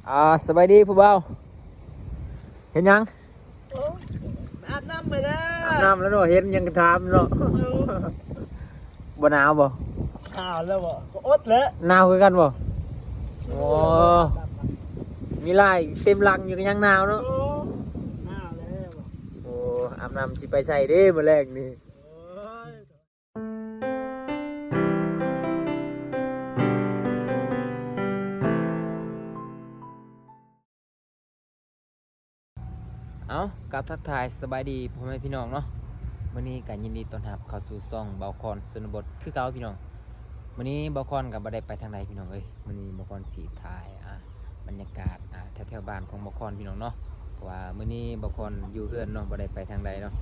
ອ່າ ສະບາຍດີຜູ້ບ່າວ ເຮັດຫຍັງ? ໂອ້ ອາບນ້ຳມາແລ້ວ ອາບນ້ຳແລ້ວເນາະ ເຫັນຫຍັງກໍຖາມເນາະ. ເອີ ບໍ່ໜາວບໍ່? ໜາວແລ້ວບໍ່? ກໍອົດແຫຼະ. ໜາວຄືກັນບໍ່? ໂອ້ ມີລາຍເຕັມຫຼັງຢູ່ກໍຍັງໜາວເນາະ. ໂອ້ ໜາວແລ້ວ. ໂອ້ ອາບນ້ຳຊິໄປໃສເດ້ມື້ແລງນີ້? ໂອ້ຍ ເອົາ ກາບທັກທາຍສະບາຍດີພໍ່ແມ່ພີ່ນ້ອງເນາະ. ມື້ນີ້ກໍຍິນດີຕ້ອນຮັບເຂົ້າສູ່ຊ່ອງເບົາຄອນຊົນນະບົດຄືເກົ່າພີ່ນ້ອງ. ມື້ນີ້ເບົາຄອນກໍບໍ່ໄດ້ໄປທາງໃດພີ່ນ້ອງເອີຍ. ມື້ນີ້ເບົາຄອນຊິຖ່າຍ ອ່າ ບັນຍາກາດ ອ່າ ແຖວໆບ້ານຂອງເບົາຄອນພີ່ນ້ອງເນາະ. ເພາະວ່າມື້ນີ້ເບົາຄອນຢູ່ເຮືອນເນາະ ບໍ່ໄດ້ໄປທາງໃດເນາະ.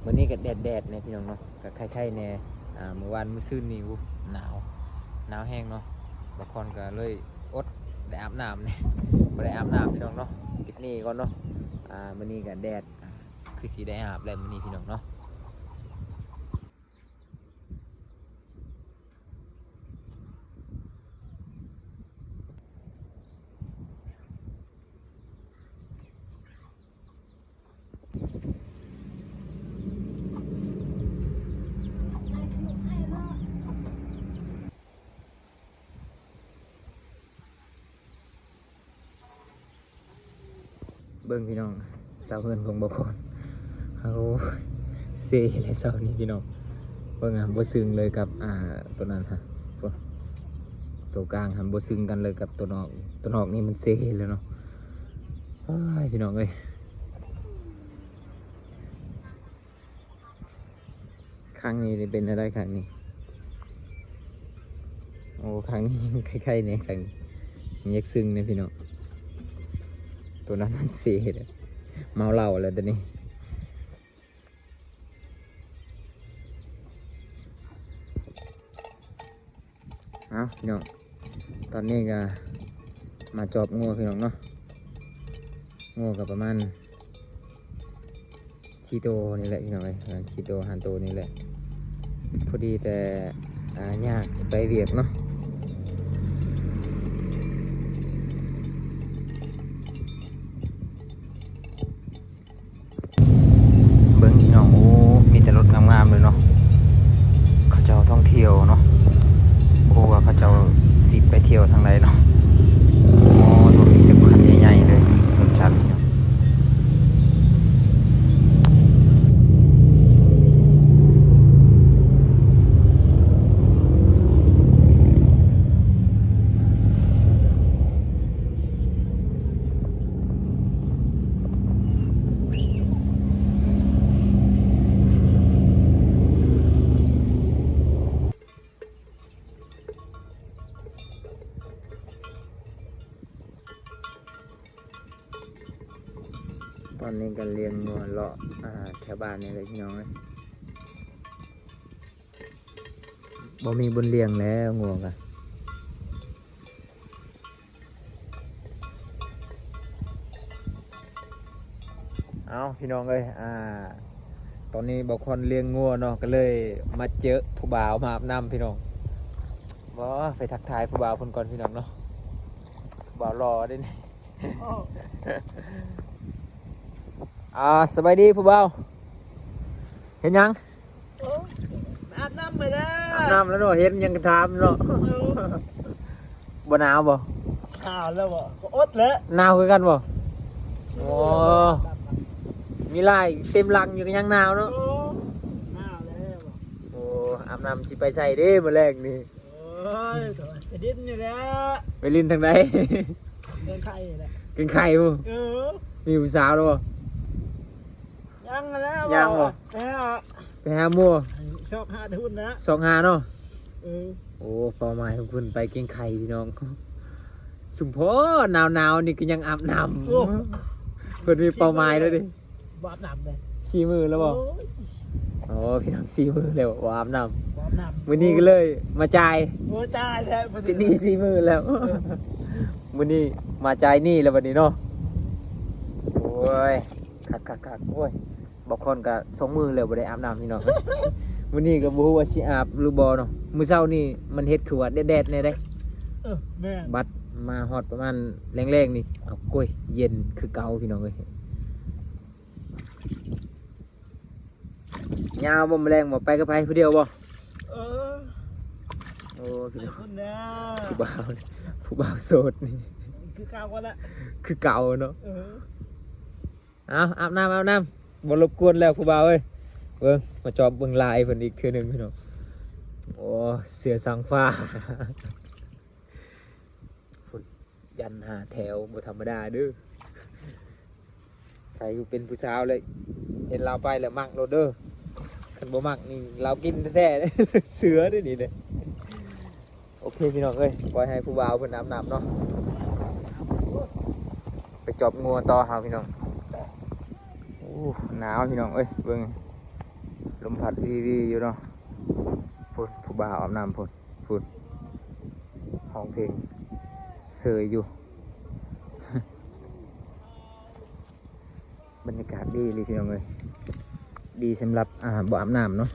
ມື້ນີ້ກໍແດດໆແດ່ພີ່ນ້ອງເນາະ. ກໍໄຄໆແດ່ ອ່າ ມື້ວານມື້ຊືນນີ້ ໂອ້ ໜາວ ໜາວແຮງເນາະ. ບາງຄົນກໍເລີຍອົດໄດ້ອາບນ້ຳນີ້ ບໍ່ໄດ້ອາບນ້ຳພີ່ນ້ອງເນາະ. ຕິດນີ້ກ່ອນເນາະ. ອ່າ ມື້ນີ້ກໍແດດ ອ່າ ຄືຊິໄດ້ອາບແລ້ວມື້ນີ້ພີ່ນ້ອງເນາະ. ເບິ່ງພີ່ນ້ອງ ເສົາເຮືອນຂອງບໍ່ຄອນ ໂອ້ຍ ເຊແລ້ວເສົານີ້ພີ່ນ້ອງ. ເບິ່ງ ອ່າ ບໍ່ຊຶງເລີຍກັບ ອ່າ ຕົວນັ້ນຮະ ໂຕກາງຫັ້ນບໍ່ຊຶງກັນເລີຍກັບຕົວນອກ. ຕົວນອກນີ້ມັນເຊແລ້ວເນາະ. ໂອ້ຍ ພີ່ນ້ອງເອີຍ. ຂ້າງນີ້ເປັນແນວໃດຂ້າງນີ້? ໂອ້ ຂ້າງນີ້ໄຄໆແດ່ ຂ້າງນີ້ຢາກຊຶງແດ່ພີ່ນ້ອງ. ໂຕນັ້ນມັນເຊແລ້ວ ເມົາເຫຼົ້າແລ້ວໂຕນີ້. ເອົາພີ່ນ້ອງ ຕອນນີ້ກໍມາຈອບງົວພີ່ນ້ອງເນາະ. ງົວກໍປະມານສີ່ໂຕນີ້ແຫຼະພີ່ນ້ອງເອີຍ ປະມານສີ່ໂຕຫ້າໂຕນີ້ແຫຼະ. ພໍດີແຕ່ ອ່າ ຍາກຊິໄປວຽກເນາະ. ເບິ່ງພີ່ນ້ອງ ໂອ້ ມີແຕ່ລົດງາມໆເລີຍເນາະ. ເຂົາເຈົ້າທ່ອງທ່ຽວເນາະ ບໍ່ຮູ້ວ່າເຂົາເຈົ້າຊິໄປທ່ຽວທາງໃດເນາະ. ໂອ້ ໂຕນີ້ແຕ່ຄັນໃຫຍ່ໆເລີຍ ລົດຈັກ. ຕອນນີ້ກໍລ້ຽງງົວເລາະ ອ່າ ແຖວບ້ານນີ້ແຫຼະພີ່ນ້ອງເອີຍ. ບໍ່ມີບ່ອນລ້ຽງແລ້ວ ງົວກະ. ເອົາ ພີ່ນ້ອງເອີຍ ອ່າ ຕອນນີ້ບ່າວຄອນລ້ຽງງົວເນາະ ກໍເລີຍມາເຈີຜູ້ບ່າວມາອາບນ້ຳພີ່ນ້ອງ. ບໍ່ ໄປທັກທາຍຜູ້ບ່າວເພິ່ນກ່ອນພີ່ນ້ອງເນາະ. ຜູ້ບ່າວຫຼໍ່ເດ້ນີ້. ອ່າ ສະບາຍດີຜູ້ບ່າວ ເຮັດຫຍັງ? ໂອ້ ອາບນ້ຳມາແລ້ວ ອາບນ້ຳແລ້ວເນາະ ເຫັນຫຍັງກໍຖາມເນາະ. ເອີ ບໍ່ໜາວບໍ່? ໜາວແລ້ວບໍ່? ກໍອົດແຫຼະ. ໜາວຄືກັນບໍ່? ໂອ້ ມີລາຍເຕັມຫຼັງຢູ່ກໍຍັງໜາວເນາະ. ໂອ້ ໜາວແລ້ວ. ໂອ້ ອາບນ້ຳຊິໄປໃສເດ້ມື້ແລງນີ້? ໂອ້ຍ ໄປຫຼິ້ນນີ້ແຫຼະ. ໄປຫຼິ້ນທາງໃດ? ແກ້ງໄຂ່ແຫຼະ. ແກ້ງໄຂ່ບໍ່? ເອີ ມີຜູ້ສາວແລ້ວບໍ່? ຍັງແລ້ວ. ຍັງບໍ່? ໄປຫາ ໄປຫາໝູ່ ຊອກຫາແຕ່ພຸ້ນນະ ຊອກຫາເນາະ. ເອີ ໂອ້ ເປົ້າໝາຍຂອງເພິ່ນໄປແກ້ງໄຂ່ພີ່ນ້ອງ. ຊຸມພໍໜາວໆນີ້ກໍຍັງອາບນ້ຳ. ໂອ້ ເພິ່ນມີເປົ້າໝາຍແລ້ວເດ້. ບໍ່ອາບນ້ຳເດ້. ສີ່ມື້ແລ້ວບໍ່? ໂອ້ຍ ໂອ້ ພີ່ນ້ອງ ສີ່ມື້ແລ້ວບໍ່ອາບນ້ຳ. ບໍ່ອາບນ້ຳ. ມື້ນີ້ກໍເລີຍມາຈ່າຍ. ໂອ້ ຈ່າຍແລ້ວມື້ນີ້ ຕິດໜີ້ສີ່ມື້ແລ້ວ. ເອີ ມື້ນີ້ມາຈ່າຍໜີ້ແລ້ວບັດນີ້ເນາະ. ໂອ້ຍ ຄັກໆໆ ໂອ້ຍ ບາງຄົນກໍສອງມື້ແລ້ວບໍ່ໄດ້ອາບນ້ຳພີ່ນ້ອງ. ມື້ນີ້ກໍບໍ່ຮູ້ວ່າຊິອາບຫຼືບໍ່ເນາະ. ມື້ເຊົ້ານີ້ມັນເຮັດຄືວ່າແດດໆແດ່ເດ້. ເອີ ແມ່ນ. ບັດມາຮອດປະມານແລງໆນີ້ ເອົາ ໂອ້ຍ ເຢັນຄືເກົ່າພີ່ນ້ອງເອີຍ. ຍາວບໍ່ ມື້ແລງບໍ່ ໄປກັບໃຜ ຜູ້ດຽວບໍ່? ເອີ ໂອ້ ໄປພຸ້ນແລ້ວ ຜູ້ບ່າວ ຜູ້ບ່າວໂສດນີ້ ຄືເກົ່າຫັ້ນແຫຼະ ຄືເກົ່າເນາະ. ເອີ ເອົາ ອາບນ້ຳ ອາບນ້ຳ ບໍ່ລົບກວນແລ້ວຜູ້ບ່າວເອີຍ. ເບິ່ງ ມາຈອບເບິ່ງລາຍເພິ່ນອີກເທື່ອໜຶ່ງພີ່ນ້ອງ. ໂອ້ ເສື້ອສັງຟ້າ ພຸ້ນ ຢັນຫ້າແຖວ ບໍ່ທຳມະດາເດີ້. ໃຜເປັນຜູ້ສາວແລ້ວ ເຫັນລາວໄປແລ້ວມັກໂລດເດີ້. ຄັນບໍ່ມັກນີ້ລາວກິນແທ້ໆ ເສືອເດ້ນີ້ເດ້. ໂອເຄພີ່ນ້ອງເອີຍ ປ່ອຍໃຫ້ຜູ້ບ່າວເພິ່ນອາບນ້ຳເນາະ. ໄປຈອບງົວຕໍ່ເຮົາພີ່ນ້ອງ. ໂອ້ ໜາວພີ່ນ້ອງເອີຍ ເບິ່ງ ລົມພັດວີໆຢູ່ເນາະ. ພຸ້ນ ຜູ້ບ່າວອາບນ້ຳພຸ້ນ. ພຸ້ນ ຮ້ອງເພງເຊີຍຢູ່. ບັນຍາກາດດີອີ່ຫຼີພີ່ນ້ອງເອີຍ ດີສຳລັບ ອ່າ ບໍ່ອາບນ້ຳເນາະ.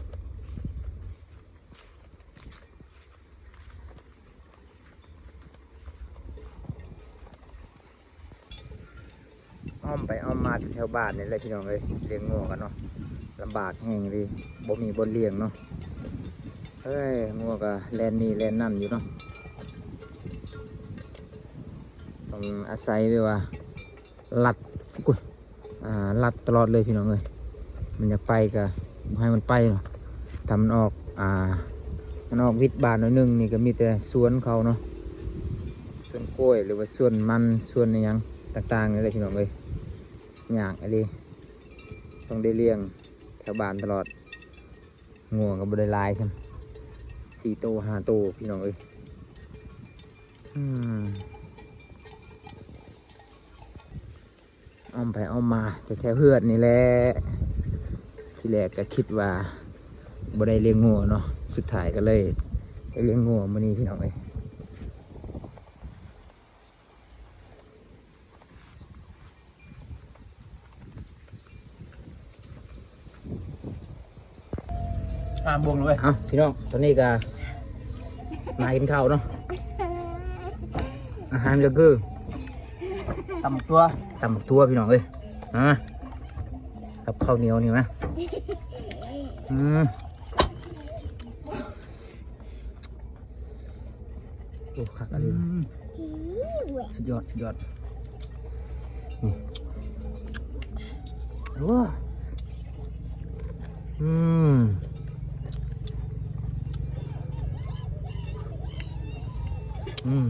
ອ້ອມໄປອ້ອມມາແຖວບ້ານນີ້ແຫຼະພີ່ນ້ອງເອີຍ ລ້ຽງງົວກັນເນາະ ລຳບາກແຮງເລີຍ ບໍ່ມີບ່ອນລ້ຽງເນາະ. ເອີຍ ງົວກໍແລ່ນນີ້ແລ່ນນັ້ນຢູ່ເນາະ ຕ້ອງອາໄສແບບວ່າລັດ ອຸ້ຍ ອ່າ ລັດຕະຫຼອດເລີຍພີ່ນ້ອງເອີຍ. ມັນຢາກໄປກໍບໍ່ໃຫ້ມັນໄປເນາະ ຖ້າມັນອອກ ອ່າ ມັນອອກວິດບ້ານໜ້ອຍໜຶ່ງນີ້ ກໍມີແຕ່ສວນເຂົາເນາະ ສວນກ້ວຍ ຫຼືວ່າສວນມັນ ສວນອີ່ຫຍັງຕ່າງໆນີ້ແຫຼະພີ່ນ້ອງເອີຍ. ຍາກອີ່ຫຼີ ຕ້ອງໄດ້ລ້ຽງແຖວບ້ານຕະຫຼອດ. ງົວກໍບໍ່ໄດ້ຫຼາຍຊ້ຳ ສີ່ໂຕ ຫ້າໂຕພີ່ນ້ອງເອີຍ. ອືມ ອ້ອມໄປອ້ອມມາແຖວໆເຮືອນນີ້ແຫຼະ. ທີແລກກໍຄິດວ່າບໍ່ໄດ້ລ້ຽງງົວເນາະ ສຸດທ້າຍກໍເລີຍໄດ້ລ້ຽງງົວມື້ນີ້ພີ່ນ້ອງເອີຍ. ຫ້າໂມງແລ້ວເວີຍ. ເອົ້າ ພີ່ນ້ອງ ຕອນນີ້ກໍມາກິນເຂົ້າເນາະ. ອາຫານກໍຄື ຕຳໝາກຖົ່ວ ຕຳໝາກຖົ່ວພີ່ນ້ອງເອີຍ. ອ່າ ກັບເຂົ້າໜຽວນີ້ນະ. ອືມ. ໂອ້ ຄັກອີ່ຫຼີ. ອືມ ສຸດຍອດ ສຸດຍອດ. ນີ້ ໂອ້ ອືມ ອືມ.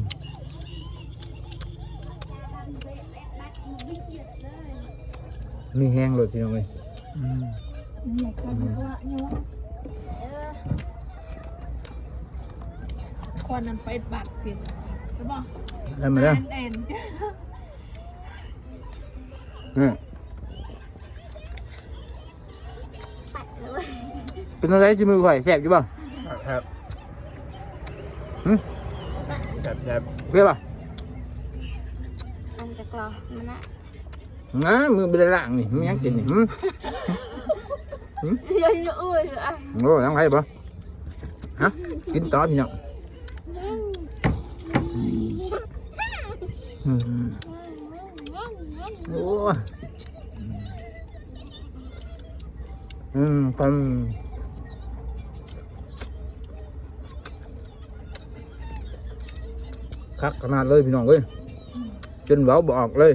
ມີແຮງໂລດພີ່ນ້ອງເອີຍ. ອືມ ຄວັນນັ້ນໄປບັກຕິ ໄດ້ບໍ່? ໄດ້ມາແລ້ວ ແອນ ນີ້. ເປັນຈັ່ງໃດສີມືຂ້ອຍ ແຊບຢູ່ບໍ່? ແຊບ ຫຶ? ແຊບໆ ໂອເຄບໍ່? ອັນຈະກລອມັນນະ ງາ ມືບໍ່ໄດ້ລ້າງນີ້ ມັນຍັງກິນນີ້ ຫຶ? ຫຶ? ຍັງຢູ່ອື່ນອ່ະ ໂອ້ ຍັງໄປບໍ່? ຮະ ກິນຕໍ່ພີ່ນ້ອງ. ອືມ ໂອ້ ອືມ ຄຳ ຄັກຂະໜາດເລີຍພີ່ນ້ອງເອີຍ ຈົນເວົ້າບໍ່ອອກເລີຍ.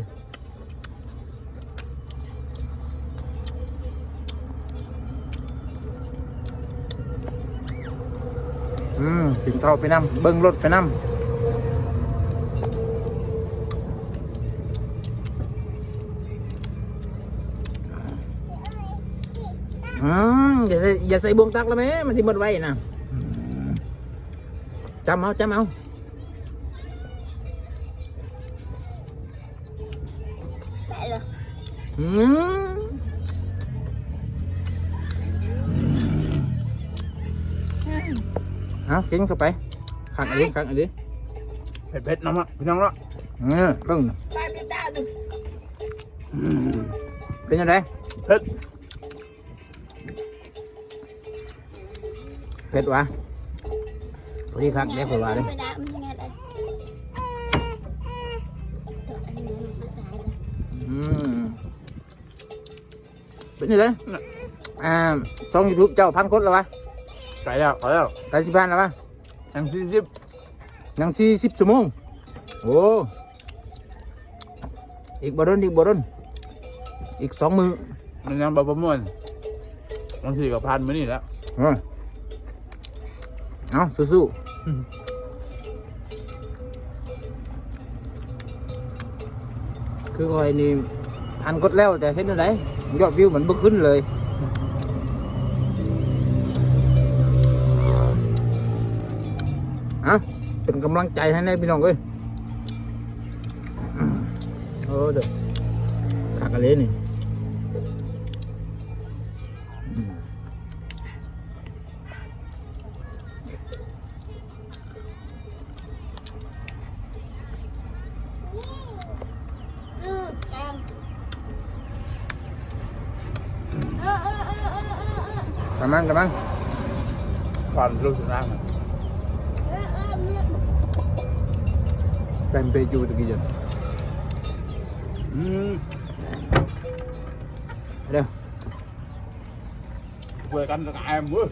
ອືມ ກິນເຂົ້າໄປນຳ ເບິ່ງລົດໄປນຳ. ອືມ ຢ່າໃສ່ ຢ່າໃສ່ບ່ວງຕັກລະແມ່ ມັນຊິໝົດໄວນະ. ອືມ ຈ້ຳເອົາ ຈ້ຳເອົາ. ແປະເລີຍ ອືມ ເອົາ ກິນເຂົ້າໄປ ຄັກອີ່ຫຼີ ຄັກອີ່ຫຼີ. ເຜັດໆນຳເນາະ ພີ່ນ້ອງເນາະ. ເອີ ເບິ່ງ ອືມ ເປັນຈັ່ງໃດ? ເຜັດ. ເຜັດຫວາ? ພໍດີຄັກເດ້ ຂ້ອຍວ່າເດ້. ໄປດາ ມັນຍັງໄງເດ້? ເປັນຈັ່ງໃດ? ອ່າ ຊ່ອງຢູທູບເຈົ້າພັນຄົນແລ້ວວະ? ໃກ້ແລ້ວ ໃກ້ແລ້ວ ໃກ້ຊິພັນແລ້ວວະ? ຍັງສີ່ສິບ ຍັງສີ່ສິບຊົ່ວໂມງ. ໂອ້ ອີກບໍ່ດົນ ອີກບໍ່ດົນ ອີກສອງມື້ ມັນຍັງບໍ່ປະມວນ. ບາງທີກໍຜ່ານມື້ນີ້ແຫຼະ. ເອີ ເອົາ ສູ້ໆ. ອືມ ຄືຂ້ອຍນີ້ ພັນຄົນແລ້ວ ແຕ່ເຮັດແນວໃດ ຍອດວິວມັນບໍ່ຂຶ້ນເລີຍ. ເອົ້າ ເປັນກຳລັງໃຈໃຫ້ແດ່ພີ່ນ້ອງເອີຍ. ໂອ້ ເດີ ຄັກອີ່ຫຼີນີ້. ອືມ ກຳລັງ ກຳລັງ ຄວັນລຸກຂຶ້ນມາ ເອີ ເອີ ເອີ ເອີ ແປມເປຈູຕະກີ້ຈັ່ງ ອືມ ເດີ ເວີກັນກະແອມເວີຍ.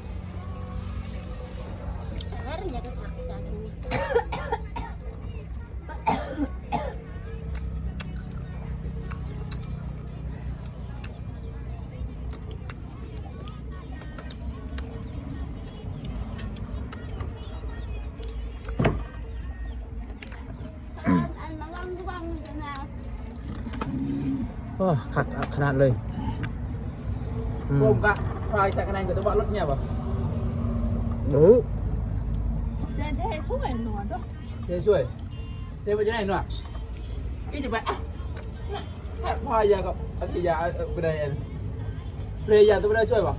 ໂອ້ ຄັກຂະໜາດເລີຍ. ອືມ ໂກງກະພາຍແຕ່ຄະແນນກໍຕົວະລົດເຍບະ? ໂອ້ ແຕ່ເທຊ່ວຍໜວດເນາະ ເທຊ່ວຍ. ເດ ໄປຈັ່ງໃດໜວດ? ກິນຈະໄປ ອ່ະ ພາຍາກັບອັນທີ່ຍາ ເອີ ບໍ່ໄດ້ອັນ ເພລຍາຕົວບໍ່ໄດ້ຊ່ວຍບໍ່?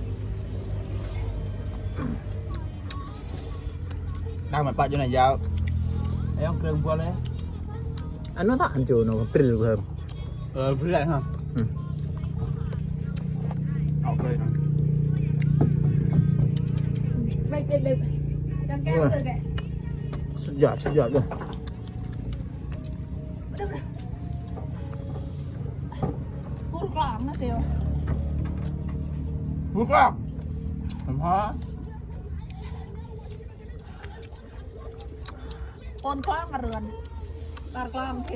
ນາງມາປະຢູ່ໃນຍາວ ໄອ້ອອງເຄື່ອງບົວເລີຍ ອັນນັ້ນຕາອັນໂຈໂນປຣິລເພີ່ມ. ເອີ ເພື່ອນເຮົາ ອືມ ເອົາເລີຍນະ ສຸດຍອດ ສຸດຍອດເລີຍ. ໝູກລາງນະເຕວ ໝູກລາງ ມັນພໍ ໂອນກລາງມາເຮືອນ ການກລາງເທ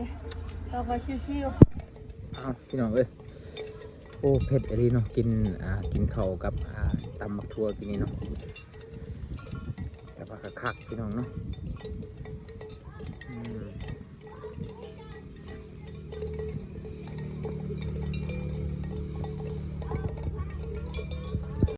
ແລ້ວກໍຊິວໆ. ອ້າວ ພີ່ນ້ອງເອີຍ ໂອ້ ເຜັດອີ່ຫຼີເນາະ ກິນ ອ່າ ກິນເຂົ້າກັບ ອ່າ ຕຳໝາກຖົ່ວກິນນີ້ເນາະ ແຕ່ວ່າກໍຄັກ ພີ່ນ້ອງເນາະ.